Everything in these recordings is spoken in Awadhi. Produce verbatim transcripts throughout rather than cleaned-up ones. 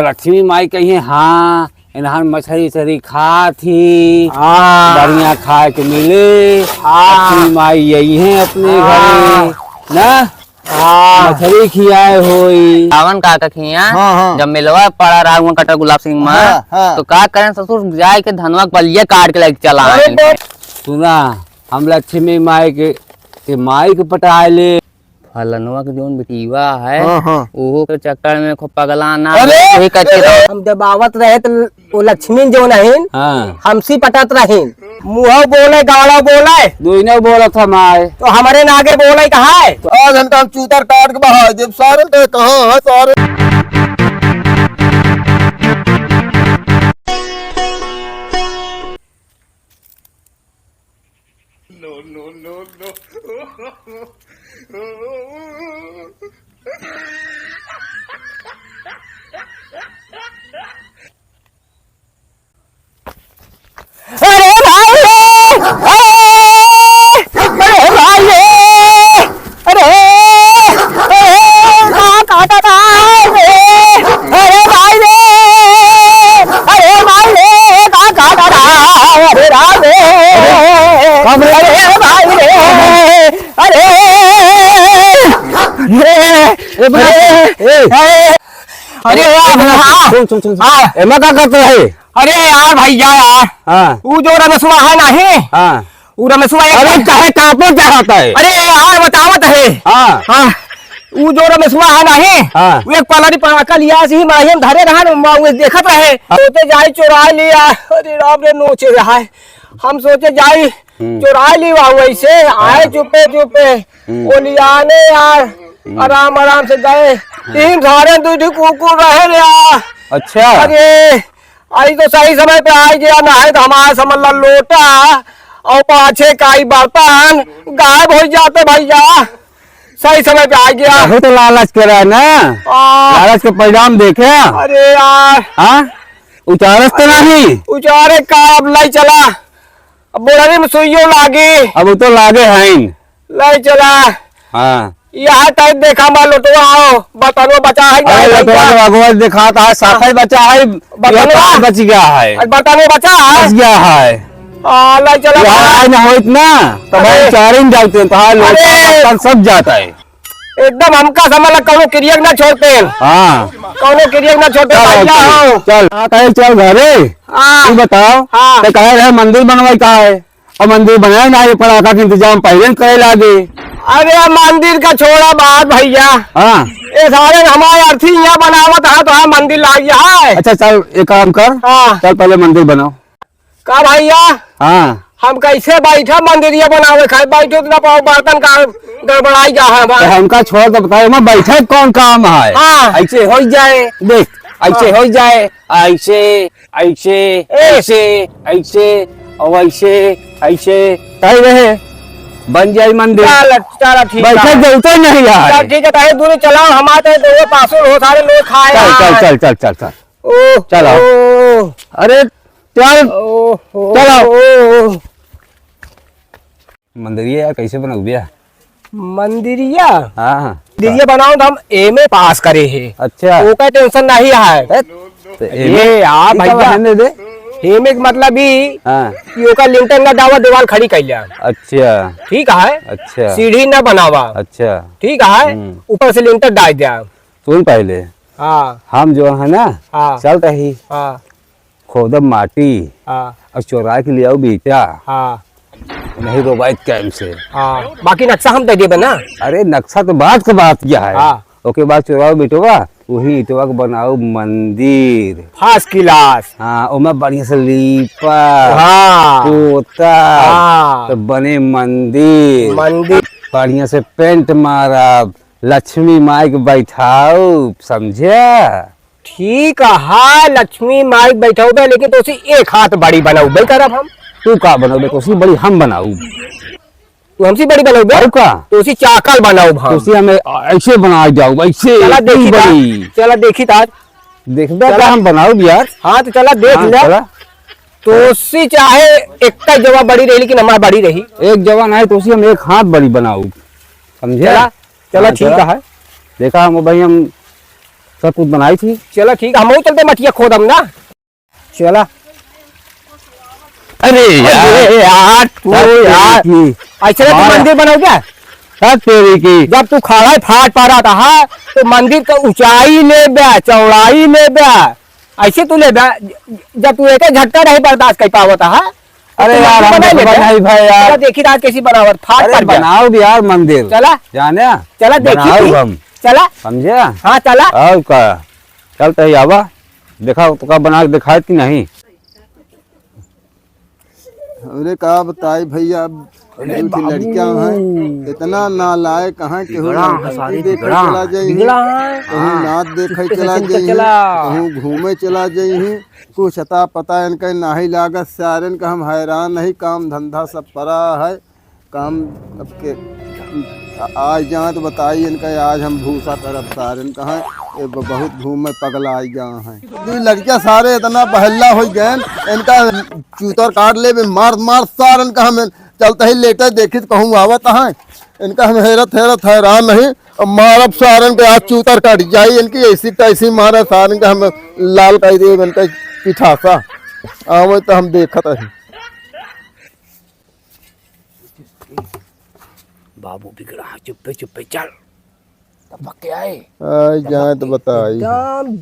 लक्ष्मी माई कहिहैं, हाँ, इन्हन मछरी उछरी खात ही, हाँ। बढ़िया खाए के मिले, हाँ। लक्ष्मी माई अइहैं अपने हाँ। घरे, ना? हाँ। मछरी खियाए होई। सावन काका खिया, हाँ, हाँ। जब मेलवा पड़ा रहा हुआ कटर गुलाब सिंह में, हाँ, हाँ। तो का करें ससुर, जाए के धनवा के बलिया काट के लेके चला अरे आए। बाप। सुना, हम लक्ष्मी माई के, के माई के पटाए ले। फलनवा के जौन बेटीवा है, हाँ, हाँ। ओहो के चक्कर में खूब पगलाना अरे! है, यही करके अरे! हम जब आवत रहे तो वो लक्ष्मी जौन है, हाँ। हमसी पटत रही। मुँह बोले, गाड़ा बोले। दुइनो बोलत हम आए। तो हमरे नागे बोले कहाँ है? तो आज हम काम चूतर काट के बहा देब सारे, तो कहाँ है सारे? अरे भाई रे! अरे! अरे भाई रे! अरे! अरे! का काटा था रे? अरे भाई रे! अरे भाई रे! का काटा था? अरे राम रे! अरे भाई रे! अरे! ए, ए, ए, अरे यार, हाँ। सुन, सुन, सुन, सुन। हाँ। एमा का करत रहे? अरे यार भैया यार, हाँ। ऊ जो रमेशवा है नाही? हाँ। ऊ रमेशवा एक अरे काहे कापो चाहत है? अरे यार बतावत है। हाँ। हाँ। ऊ जो रमेशवा है नाही? हाँ। ऊ एक पलारी पड़ाका लिया सी माही हम धरे रहा न, मा-, ऊ देखत रहे। हाँ। सोचे जाई चोराइ लिया। अरे राम रे नोचे रहा है। हम सोचे जाई हम्म। चोराइ ली वहाँ वैसे, आए हाँ। चुपे चुपे। हम्म। ओलियाने यार, हम्म। आराम आराम से गए। हम्म। तीन साढ़े दू ठी कुकुर रहे रे यार। अच्छा। अरे, आई तो सही समय पे आ गया, ना है तो हमारे समझ ला लोटा और पाछे का ही बर्तन गायब हो जाते भैया। सही समय पे आ गया। बहुत लालच करा ना। आ। लालच के परिणाम देखे। अरे यार। हाँ? उचारस तो नहीं। उचारे का अब लाई चला। अब बोलरी में सुइयो लागी। अब वो तो लागे हईन। लाई चला। हाँ। यहाँ तक देखा बा लोटवा हो, बर्तनवा बचा है अरे, नहीं लोटवा भैया? तो अगवा दिखाता है, साथ ही बचा है, बर्तनवा? ये पास बच गया है। अरे, बर्तनवा बचा है? बच गया है। हाँ, लाई चला यहाँ भाई। आए ना होइत ना, तो भाई अरे। चारिन जाते हैं, तो हाँ, लोटा अरे। बर्तन सब जाता है। एकदम हमका समझ ला, कौनो किरियक ना छोड़ते हैं। हाँ। कौनो किरियक ना छोड़ते चल, भैया चल, हो। चल, हाँ, कहे चल घरे। हाँ। तू बताओ, हाँ। तो कहे रहे मंदिर बनवाई का है? और मंदिर बनाए ना, ये पड़ाका के इंतजाम पहले न करे लागे। अरे मंदिर का छोड़ा बात भैया। हाँ। ये सारे हमारे अर्थी यहाँ बनावत है तो हम मंदिर लाग है। अच्छा चल एक काम कर, हाँ। चल पहले मंदिर बनाओ। का भैया? हाँ। हम कैसे बैठा मंदिरिया बनावे खाए, बैठो तो ना पाओ, बर्तन का गड़बड़ाई जा है तो हमारे। हमका छोड़ तो बताओ, मैं बैठे कौन काम है? हाँ। ऐसे हो जाए, देख, ऐसे हाँ। हो जाए, ऐसे, ऐसे, ए। ऐसे, ऐसे, और ऐसे, ऐसे, तय रहे, बन जाए मंदिर। चल, चल, ठीक बैठे है। जरूरत नहीं है। चल, ठीक है, तहे दूरी चलाओ, हमारे तो वो पासुल हो, सारे लोग खाए चल, चल, हैं। चल, चल, चल, चल। ओह, चल आओ। ओह। अरे, चल। ओह, ओह, चल आओ। ओह। मंदिरिया यार, कैसे बनउबिया? मंदिरिया? हाँ, हाँ। मंदिरिया बनाओ तो हम एमए पास करे है। अच्छा। ओका tension नहीं है। ए, तो ये एमए, यार ई का भैया। बहाने दे? एमए के मतलब ई हाँ। कि ओका लिंटर ना डावा, दीवार खड़ी कर लिया। अच्छा। ठीक है? अच्छा। सीढ़ी ना बनावा। अच्छा। ठीक है? हम्म। ऊपर से लिंटर डाल दिया। सुन पहले। हाँ। हम जो है ना, हाँ। चल रही। हाँ। खोदब माटी हाँ। और चोरा के ले आओ बेटा। हाँ। नहीं रोबाइत कैम से। हाँ, बाकी नक्शा हम दे देबे ना। अरे नक्शा तो बात के बात क्या है? हाँ। ओके बाद चोराओ बेटवा, वही ईटवा के बनाओ मंदिर। First class। हाँ, ओमे बढ़िया से लीपा, हाँ। पोता, हाँ। तो बने मंदिर। मंदिर। बढ़िया से paint मारब, लक्ष्मी माई के बैठाओ, समझे? ठीक है, लक्ष्मी माई बैठौबे, लेकिन तोसी एक हाथ बड़ी बनौबे करब हम। तू का बनौबे? तोसी बड़ी हम बनाऊ। तू हमसी बड़ी बनौबे? और का? तोसी चाकल बनाऊ हम। तोसी हमें ऐसे बना जाऊ, ऐसे चला इतनी देखी ता, बड़ी। चला देखी ता। देखबे चला। का हम बनाऊ यार? हाँ, तो चला देख हाँ, ले। चला। तोसी चाहे एक का जवा बड़ी रही, लेकिन हमार बड़ी रही। एक जवा नहीं, तोसी हम एक हाथ बड़ी बनाऊ, समझे? चला। चला, हाँ, ठीक चला। है। देखा हम भाई, हम सब कुछ बनाई थी। चला ठीक, हमहू चलते मटिया खोदम ना। चला। अरे यार। अरे यार, तू यार। ऐसे ना तू मंदिर बनाओ क्या? सब तेरी की। जब तू खड़ा है फाट पा रहा था, हाँ, तो मंदिर का ऊंचाई ले बे, चौड़ाई ले बे, ऐसे तू ले बे, जब तू एक झटका नहीं बर्दाश्त कर पावत, हाँ, तो अरे तू यार, मंदिर हम बना तो ले बे। नहीं भाई यार। चला देखी आज कैसी बनावत, फाट अरे पर बे। बनाओ भी यार मंदिर। चला। जाने? चला देखी बनाओ थी। हम। चला। समझे? हाँ, चला। और का? चल तही आवा। देखा तो का बना के दिखाए कि नहीं? अरे का बताई भैया, अब अरे दू ठे बाबू। लड़कियां हैं, इतना नालायक हैं, केहू बिगड़ा है नौटंकी सारी, देखे बिगड़ा चला है। जाई हैं, बिगड़ा है। केहू हाँ। नाच देखे चुप्पे से चला चुप्पे जाई हैं, चला। केहू घूमे चला जाई हैं, कुछ अता पता इनके नाहीं लागत। सारन का हम हैरान नहीं, काम धंधा सब परा है, काम अब के आ, आ जाए तो बताई इनका, आज हम भूसा करब सारन का है, ये ब-, बहुत घूमे पगला आई गया है। दू लड़कियां सारे इतना बहल्ला हो गए, इनका चूतर काट ले बे, मार मार सारन का हम चलते ही लेटे देखी तो कहूँ आवत है, इनका हम हेरत हेरत हैरान नहीं, अब मारब सारन के आज चूतर काट जाई, इनकी ऐसी तैसी मारा सारन का हम लाल कर देब इनका पिठासा, आवे तो हम देखत है। बाबू बिगड़ा है, चुप्पे चुप्पे चल। टपक के आए। आ जाए तो बताई। एकदम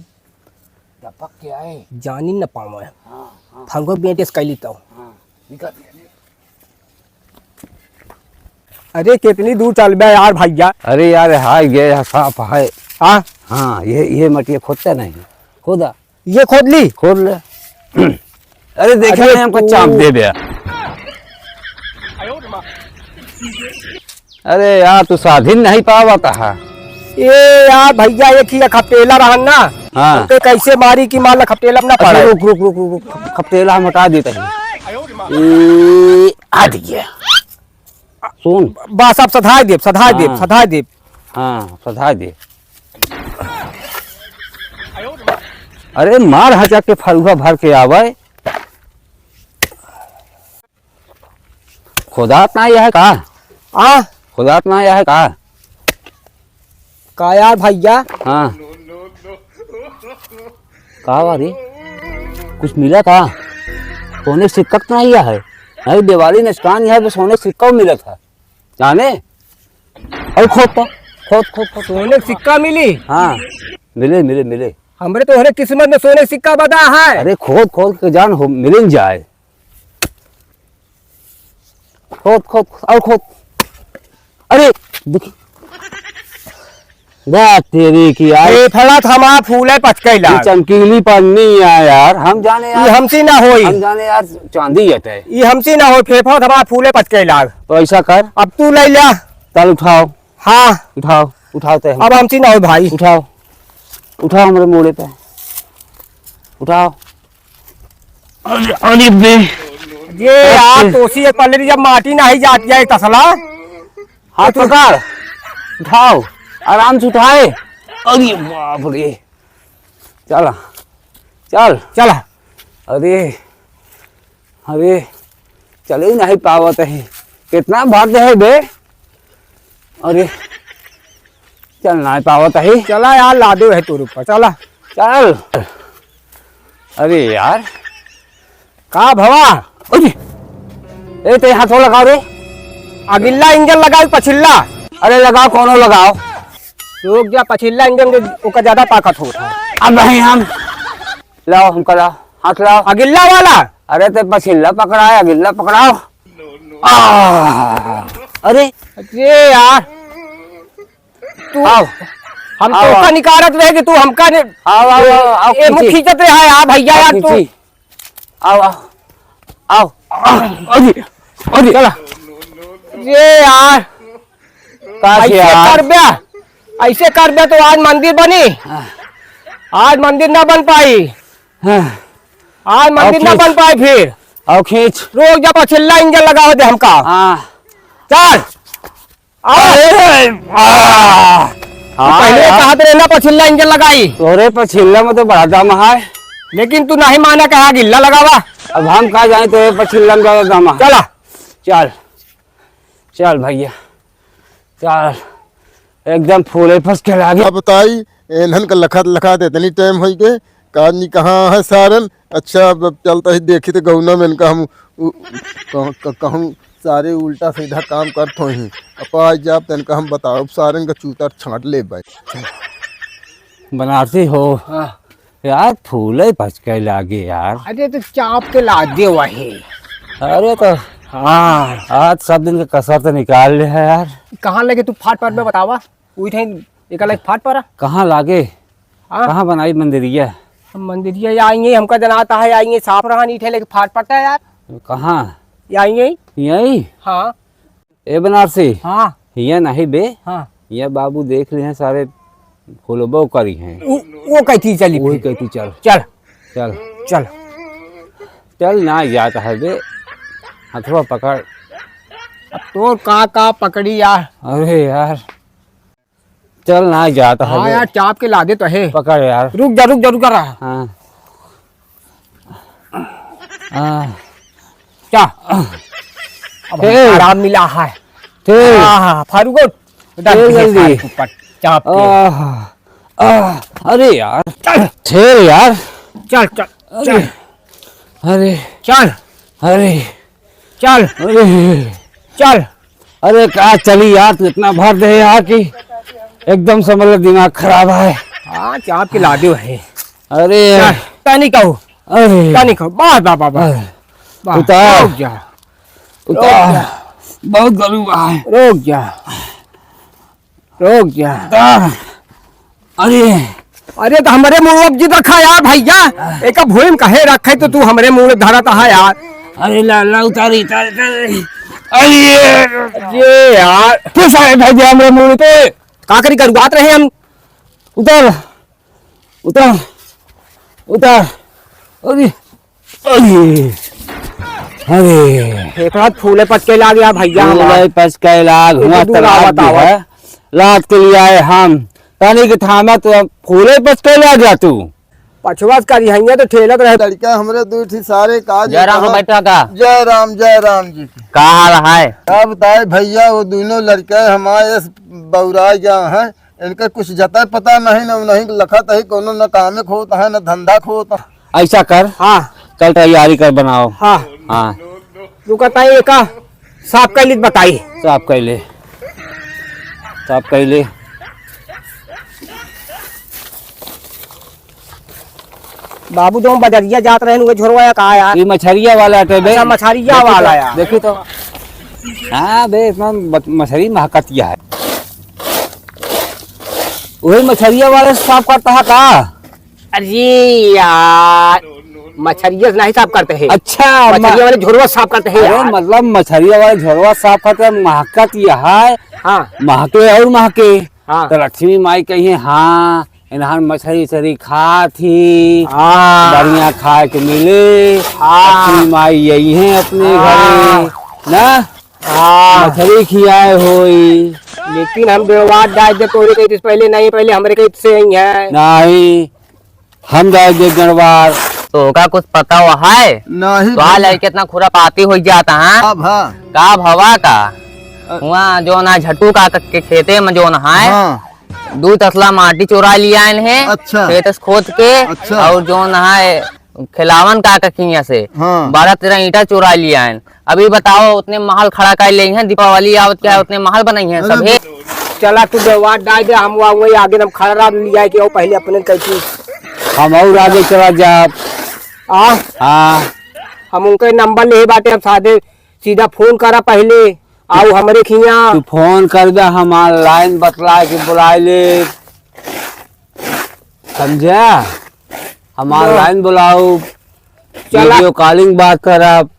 टपक के आए। जानी न पावे। हाँ, हाँ। फंगो बेटे से कैली तो। हाँ, निकल। अरे कितनी दूर चल बे यार भैया। अरे यार, हाय गए, साफ है। हाँ? हाँ, ये, ये मटिया खोदता नहीं। खोदा। ये खोद ली? खोद ले। अरे देख अरे ले, हमको तू चाप दे बे। अरे यार, तू साधिन नहीं पावत है। ए यार भैया, एक ही खपटेला रहन ना। हाँ। तो कैसे मारी कि मान ला खपटेला में ना अच्छा, पड़े। रुक, रुक, रुक, रुक, रुक। खपटेला हम हटा देते हैं। ए, हट गया। सुन। बस अब सधाय देब, सधाय देब, हाँ। सधाय देब। हाँ, सधाय दे। अरे मार हचा के फरुहा भर के आवे। खोदात ना आया है का? आ? खोदात ना आया है का? का यार भैया? हाँ। का बा रे? कुछ मिला का? सोने सिक्का तो नहीं आया है। नहीं, दिवाली नचकान यहाँ पे सोने सिक्का मिला था। जाने? अरे खोद तो, खोद, खोद, खोद। सोने के सिक्का मिली? हाँ, मिले, मिले, मिले। हमरे तो हरे किस्मत में सोने के सिक्का बदा है। अरे खोद, खोद के जान हो, मिल जाए। खोद, खोद, खोद, और खोद। अरे, देखी। बा तेरी की यार। फेफड़ा थमा फूले पचके ई लाग। चमकीली पन्नी है यार, हम जाने यार। ई हमसे ना होई। हम जाने यार, चांदी है ते। ई हमसे ना होई, फेफड़ा थमा फूले पचके लाग। तो ऐसा कर। अब तू ले ले। चल उठाओ। हाँ। उठाओ, उठाओ ते हम। अब हमसे ना होई भाई। उठाओ। उठाओ हमरे मोड़े पे। उठाओ। अरे, अरे बे। ये यार, तोसी एक पल्ले जब माटी नहीं जात जाए तसला। हाथ पकड़, उठाओ, आराम से उठाए। अरे बाप रे, चला, चल। चला। अरे, अरे, चले ही नहीं पावत है। कितना भार दे है बे? अरे, चल ना पावत है। चला यार, लादो है तोर ऊपर, चला। चल। अरे यार। का भवा? अरे। ए, ते हाथों लगाओ रे। अगिल्ला इंजन लगाओ, पछिल्ला। अरे लगाओ, कौनो लगाओ। रुक जा, पछिल्ला इंजन के ओकर ज्यादा ताकत होत है। अब नहीं हम। लाओ, हमका लाओ। हाथ लाओ। अगिल्ला वाला? अरे, ते पछिल्ला पकड़ा है, अगिल्ला पकड़ाओ। आ, अरे। अरे यार। तू आओ। हम आओ, तोका आओ। निकारत रहे कि तू हमका ने-, आओ, आओ, आओ, आओ, ए, मुँह खींची। खींचत रहे है, आ भैया आओ, यार, तू। खींची। आओ, आओ। आओ। अरे, अरे। चला। ये यार। का ऐसे यार? करबे, ऐसे करबे तो आज मंदिर बनी। हाँ। आज मंदिर ना बन पाई। हाँ। आज मंदिर ना बन पाई फिर। आओ खींच। रुक जा, पछिल्ला इंजन लगाओ दे हमका। हाँ। चल। अरे, आ! तू हाँ, पहले यार। कहा तो ना पछिल्ला इंजन लगाई। तोरे पछिल्ला में तो बड़ा दम है। लेकिन तू नहीं माना, कहा गिल्ला लगावा। अब हम का जाने तोरे पछिल्ला में ज्यादा दम है। चला। चल, चल भैया, चल, एकदम फूले फस के लागे। अब बताई, एन्हन का लखत लखत इतनी टाइम होई गए, का नी कहाँ है सारन। अच्छा, अब चलता ही देखी तो गौना में इनका हम उ, क, क, कहूँ सारे उल्टा सीधा काम करत होई। अब आ जाब तो इनका हम बताओ, सारन का चूतर छांट ले भाई। बनारसी हो। हाँ। यार, फूले पचके लागे यार। अरे, तो चाप के लादे वही। अरे, तो हाँ। आज सब दिन का कसर तो निकाल ले है यार। कहाँ लगे तू फाट फाट में बतावा? उही ठाई एका लायक फाट पड़ा। कहाँ लागे? हाँ? कहाँ बनाई मंदिरिया? मंदिरिया ये आई है, हमका जनाता है, आई है, साफ रहा नहीं थे, लेकिन फाट पड़ता है यार। कहाँ? ये आई है। यही? हाँ। ए बनारसी। हाँ। हिया नहीं बे। हाँ। हिया बाबू देख ले हैं, सारे फुलबो करी हैं। वो, वो कहती चली वही फिर। कहती चल। चल। चल। चल। चल ना जात है बे। हथवा पकड़। अब तोर का का पकड़ी यार। अरे यार। चल ना जात है हाँ बे। यार, चाप के लादे तो है। पकड़ यार। रुक जा, रुक जा, रुक जा रहा। हाँ। हाँ। क्या? अब ए। आराम मिला है। ए। हाँ, हाँ, फारूक उठ। उधर ए, जल्दी। फारूक ऊपर, चाप के। आह, आह, अरे यार। चल। ठेल यार। चल, चल, अरे। चल। अरे। चल। अरे। चल। अरे। चल। अरे का चली यार, तू इतना भर दे यार कि एकदम से मतलब दिमाग खराब है। हाँ, चाप के लादे है। अरे। चल, तनी कहो। अरे। तनी कहो। बस, बस, बस, बस। अरे। बस, उतार। रुक जा। उतार। रुक जा। बहुत गलू है। रुक जा। रुक जा। उतार। अरे। अरे, तो हमरे मुंह अब जिद रखा यार भैया, एका भूमि कहे रखे तो तू हमरे मुंह धरत है यार। अरे ला, ला, उतारी, उतारी, उतारी। अरे। ये यार। फिर सारे भाई जी हमरे मुंह पे। का करी, गरुआत रहे हम। उतार, उतार, उतार। अरे, अरे, अरे। एक हाथ फूले पचके लाग गया भैया हमार। फूले पचके लाग, एक हुआ दूर तो लाग आवत, आवत। है। लाग के लिए आए हम। तनी के थामा तो अब फूले पचके लाग गया तू। पछवा से करी हइया तो ठेलत रहे। लड़का हमरे दू ठी सारे का जय राम जी हो कहा। बेटा का। जय राम, जय राम जी की। का हाल है? का बताए भैया, वो दोनों लड़का हमारे बौरा गया है। इनका कुछ जता पता नहीं, न उन्हीं लखत है, कोनो न कामे खोत है, न धंधा खोत है। ऐसा कर। हाँ। चल तैयारी कर, बनाओ। हाँ। हाँ। रुका ताई, एका साफ कर ली बताई। साफ कर ले। साफ कर ले। बाबू जो बजरिया जात रहे, उहे झोरवा या का यार? ये मछरिया वाला अटे बे। अच्छा, मछरिया देखी वाला तो, यार। देखी तो। हाँ बे, इतना बच-, मछरी महकतिया है। वही मछरिया वाला साफ करता है का? अरे यार, मछरिया से नहीं साफ करते हैं। अच्छा, म- मछरिया वाले झोरवा साफ करते हैं अरे यार। मतलब मछरिया वाले झोरवा साफ करते हैं, महकत यह है। हाँ। महके और महके। हाँ। तो लक्ष्मी माई कही है, हाँ, इन्हान मछरी उछरी खात ही, हाँ। बढ़िया खाए के मिले, हाँ। लक्ष्मी माई यही है अपने हाँ। घरे, ना? हाँ। मछरी खियाए होई। लेकिन हम व्यवहार डाल दे, तोरे कही से पहले नहीं, पहले हमरे कही से ही है। नहीं, हम जाए दे गणवार। तो का कुछ पता हुआ है? नहीं तो भैया। लड़के इतना खुरापाती हो जाता है। अब हाँ। का भवा का? अ- हुआ जो ना झटू का के खेते में जो ना है, हाँ। दू तसला माटी चोरा लिया इन्हें, अच्छा। खेत से खोद के, अच्छा। और जो ना है खिलावन का कखिया से, हाँ। बारह तेरह ईंटा चोरा लिया है। अभी बताओ, उतने महल खड़ा कर ले हैं, दीपावली आवत क्या है, हाँ। उतने महल बनाई हैं अरे सभे। चला तू व्यवहार डाल दे, हम वहाँ वही आगे हम खड़ा रहा, लिया के आओ पहले अपने कैसे। हम और आगे चला जाब। आ? हाँ। हम उनके नंबर ले बाटे, अब सादे सीधा फोन करा पहले, आओ हमरे खिया। तू फोन कर दे, हम online बतला के बुलाए ले, समझा? हम हाँ। Online बुलाओ, चला। Video calling बात करब।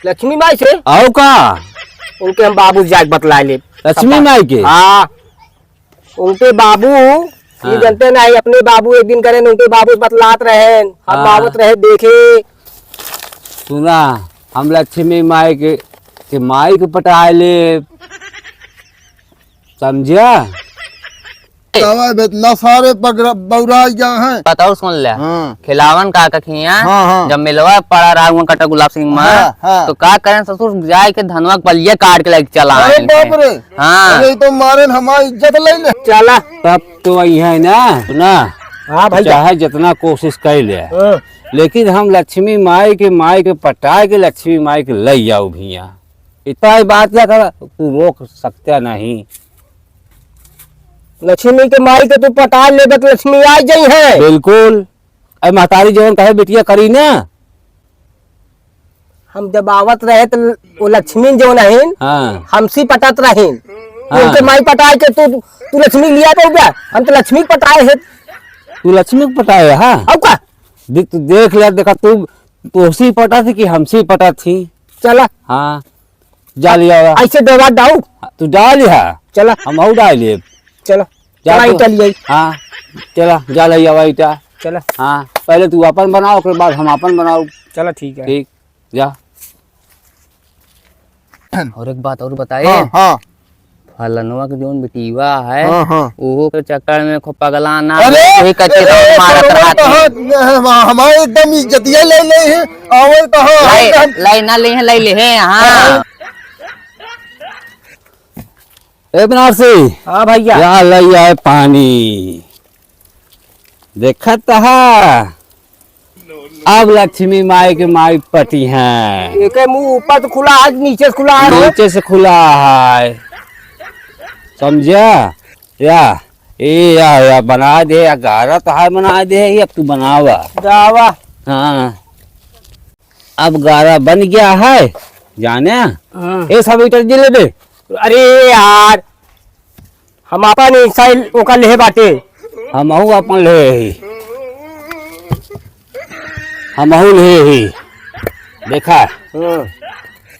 लक्ष्मी माई से? आओ का? उनके हम बाबू जाके बतला ले। लक्ष्मी माई के? हाँ। उनके बाबू, ये हाँ। जानते नहीं, अपने बाबू एक दिन करे, उनके बाबू बतलात रहे, हम हाँ। आवत रहे देखे। सुना, हम लक्ष्मी माई के, के माई के पटाए ले, समझा? बतावा बे, इतना सारे बगरा-, बौरा गया है। बताओ, सुन ले। हाँ। खिलावन का कखिया, हाँ, हाँ। जब मिलवा पड़ा रहा हुआ कटा गुलाब सिंह में, हाँ, हाँ। तो का करें ससुर, जाए के धनवा के बलिया काट के लेके चला अरे आए बाप इनके। रे। हाँ। अरे, ई तो मारे न हमारी इज्जत ले ले। चला। तब तो वही है ना, ना। हाँ भैया। चाहे जितना कोशिश कर ले, हाँ। लेकिन हम लक्ष्मी माई के, माई के पटाए के लक्ष्मी माई के ले जाओ भैया। इतना ही बात क्या कर, तू रोक सकता नहीं। लक्ष्मी के माई के तू पटा लेबे तो लक्ष्मी आ जाई है। बिल्कुल। अरे महतारी जवन कहे बिटिया करी ना। हम जब आवत रहे तो वो लक्ष्मी जवन है, हाँ। हमसी पटत रहीन। हाँ। उनके माई पटाए के तू, तू लक्ष्मी लिया तो क्या? हम तो लक्ष्मी पटाए है। तू लक्ष्मी को पटाए, हाँ? अब का? दे-, तू देख ले, देखा तू, तू हमसी पटा थी कि हमसी पटा थी? चला। हाँ। जा लिया हुआ। ऐसे दवा डाऊ। तू डाल लिया। चला। हम और डाल लिए। चला। जा चला तू। ईटा लिया। हाँ। चला, जा लिया हुआ ईटा। चला। हाँ, पहले तू अपन बनाओ, ओकर बाद हम अपन बनाओ। चला, ठीक है। ठीक, जा। और एक बात और बताए। हाँ, हाँ। फलनवा के जोन बिटिया है, हाँ, हाँ। ओहो के चक्कर में खूब पगला ना, अरे, वही कच्चे ए, दांत ए, मारत फलनवा रहत कहाँ, है। ए, हम-, हमारे एकदम इज्जतिया ले ले है, और कहाँ लाई, हम लाई ना ले हैं, लाई ले हैं, हाँ। हाँ। ए बनारसी। हाँ भैया। या लाई आए पानी। देखत हा, अब लक्ष्मी माई के माई पटी हैं। एके मुंह ऊपर से खुला है, नीचे से खुला है। नीचे से खुला है, समझा? या, ए, या, या, बना दे, या गारा तो है, बना दे, या तू बनावा। गावा। हाँ, अब गारा बन गया है, जाने? हाँ। ए, सब ईटा दे ले दे। अरे यार, हम आपन इंसान ओका लेहे बाटे। हमहू आपन लेहे ही। हमहू लेहे ही। देखा। हाँ।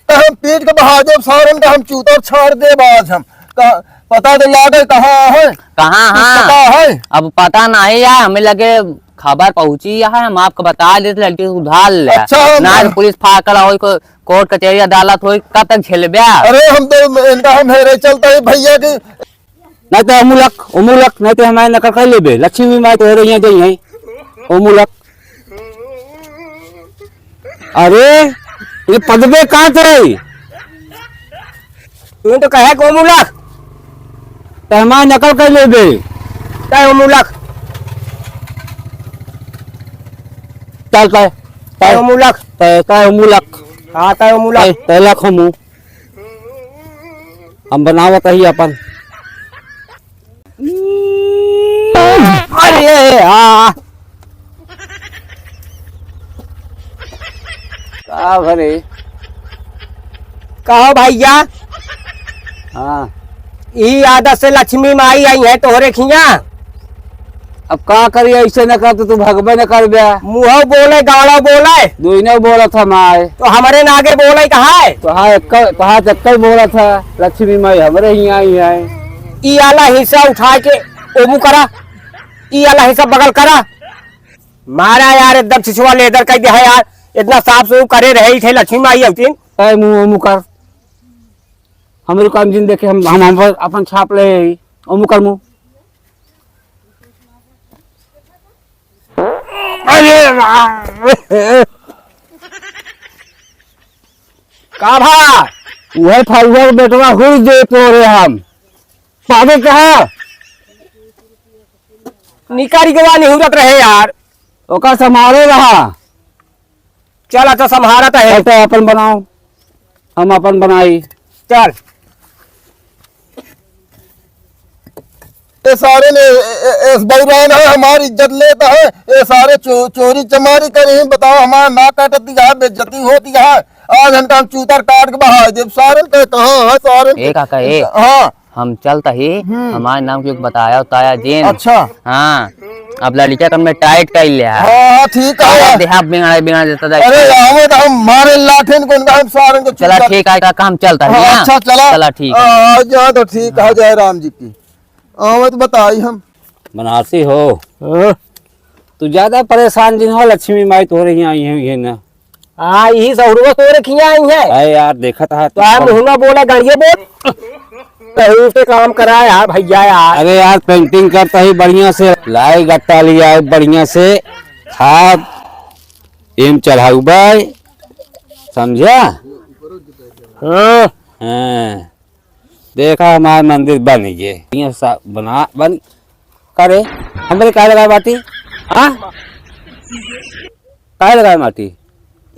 तो हम पीट के बहा देब सारन का, हम चूतर छाड़ देब आज हम। का-, पता तो लागे कहाँ है? कहाँ, कुछ हाँ? पता है? अब पता नहीं यार, हमें लगे खबर पहुँची है, हम आपको बता देते, लड़की को उधार ले। अच्छा, हम ना तो पुलिस फाकड़ा होई, को-, कोर्ट कचहरी अदालत होई, कब तक झेलब्या? अरे हम तो इनका हम हेरे चलता है भैया की। नहीं तो ओमुलक, ओमुलक, नहीं तो हमारे नकल कर लेबे। लक्ष्मी माई तो हेरे यहाँ जाई है। ओमुलक। अरे, ये पदबे कहाँ से रही? तू तो कहे को ओमुलक। तो हमारे नकल कर लेबे। तय ओमुलक। चल, तय, तय तय। ओमुलक। तय, तय ओमुलक। हाँ, तय ओमुलक। तय, तय लख हमू। हम बनावत ही अपन। अरे, आ। का भरे? कहो भैया। हाँ। ई आदत से लक्ष्मी माई आई है तोहरे खिया। अब का करी, ऐसे न कर तो तू भगबे न करबे। मुँह बोले, गाड़ा बोले। दुइने बोलत है माय। तो हमरे नागे बोले कहा है? तो हाँ, एक, तो हाँ, एक बोलत है, लक्ष्मी माई हमरे ही आई है। ई आला हिस्सा उठा के ओमू करा, ई आला हिस्सा बगल करा। मारा यार, एकदम छिछुआ लेदर कह दिया है यार। इतना साफ सुफ करे रहे ही थे लक्ष्मी माई अवतीन। ए, मुँह ओमू कर। हमरे काम जिन देखे हम, हम, हम अपन छाप ले ही। ओमू कर मुँह। अरे राम। का भा? उहे फरुआ के बेटवा हुई दे तोरे हम। पावे कहा? निकारी के वानी हुरत रहे यार। ओका संभाले रहा। चल, अच्छा, संभारत है। चल, तो अपन बनाओ, हम अपन बनाई। चल। ए सारे ने, ए, ए, ए, बौरान है, हमारी इज्जत लेता है। ए सारे चो-, चोरी चमारी करे हैं, बताओ, हमारा ना काटत दिया है, बेइज्जती होती है। आज हम काम चूतर काट के बहा देब। सारे के कहाँ है, सारे ए काका, ए। हाँ। हम चलता ही, हम्म। हमारे नाम के बताया उताया जेन। अच्छा। हाँ, अब लड़किया कन में टाइट कर लिया है। हाँ, ठीक है। अब देहा बिगड़ा, बिगड़ा देता था। अरे, आवे तो हम मारे लाठेन को, इनका हम सारन को चला, चूतर। ठीक है, काका, हम चलता ही, हाँ, हाँ? अच्छा, चला। चला, ठीक है। हाँ, जा तो ठीक है, हाँ। जय राम जी की। आवे तो बताई हम। बनारसी हो। हाँ। तू ज्यादा परेशान जिन हो, लक्ष्मी माई तोहरे यहाँ आई है, ये ना। हाँ, यही सहुरवा तोरे खिया आई है। अरे यार, देखत है तो हम हुना बोला, गाड़िए बोल। सही से काम करा यार भैया यार। अरे यार, painting करता ही बढ़िया से, लाई गट्टा लिया बढ़िया से, खाब एम चढ़ाऊ बाय, समझा? हाँ। हाँ। देखा, हमार मंदिर बन गए। ये सा-, बना, बन, करे, हमरे काहे लगाए माटी? हाँ? काहे लगाए माटी?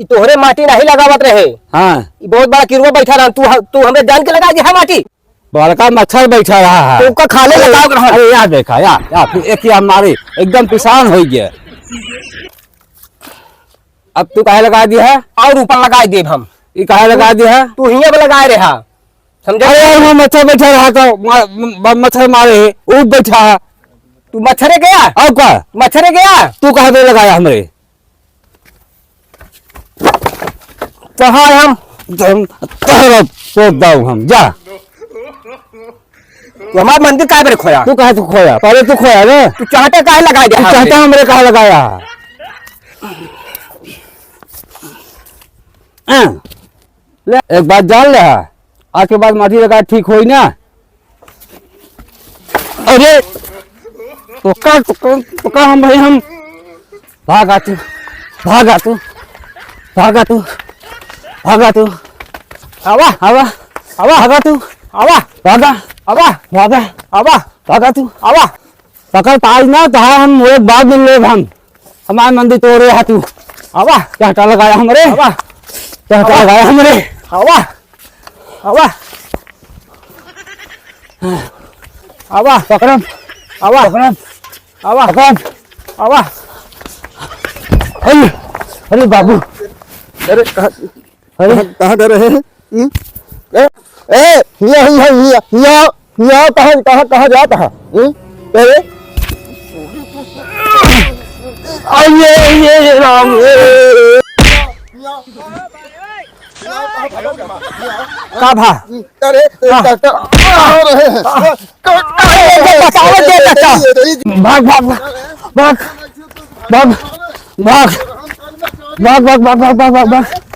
ई तोहरे माटी नहीं लगावत रहे। हाँ। ई बहुत बड़ा किरुआ बैठा रहा, तू ह-, तू हमरे जान के लगा दिया माटी। बड़का मच्छर बैठा रहा है। तो ओका खाले अरे, लगाओ के रहा। अरे, या देखा, या, या, फिर एक या मारे, एकदम पिसान हो गया। अब तू काहे लगा दिया है? और ऊपर लगाए देब हम। ई काहे लगा दिया है? तू हियां पे लगाए रहा, समझे? अरे यार, वहाँ मच्छर बैठा रहा तो मा-, म-, मच्छर मारे है, ऊ बैठा है। तू मच्छरे गया? और का? मच्छरे गया? तू काहे पे लगाया हमरे? कहाँ हम? हम तोहरा पोत दाऊ हम, जा। तू हमार मंदिर काहे पर खोया? तू काहे तू खोया? पहले तू खोया ना। तू चाहता काहे लगाए दे तू हमरे? चाहता हमरे काहे लगाया? हाँ। ले, एक बात जान ले, आज के बाद माटी लगा ठीक होई ना। अरे, तो का, तो का, तो का हम भाई हम भागा तू, भागा तू, भागा तू, भागा तू। आवा, आवा, आवा, भागा तू, आवा, भागा, आवा, भागा, आवा, भागा तू, आवा। पकड़ पाई ना, तो हाँ, हम एक बात मिल लेब हम। हमार मंदिर तोड़े हा तू। आवा। क्या हटा लगाया हमरे? आवा। क्या हटा आवा। लगाया हमरे? आवा। आवा। आवा। पकड़म। आवा। पकड़म। आवा। पकड़म। आवा। अरे, अरे बाबू। अरे, कहाँ, अरे। कहाँ, कहाँ डरे हैं? हम्म? ए, ए, हिया, हिया, हिया, हिया, हिया, कहाँ, कहाँ, कहाँ जाता है? हम्म? अरे? अरे, ये, ये, ये राम, ये। का भा? अरे, हाँ। डॉक्टर, आ रहे हैं। हाँ। अरे, बचाओ, दे, बचाओ। भाग, भाग, भाग, भाग, भाग, भाग, भाग।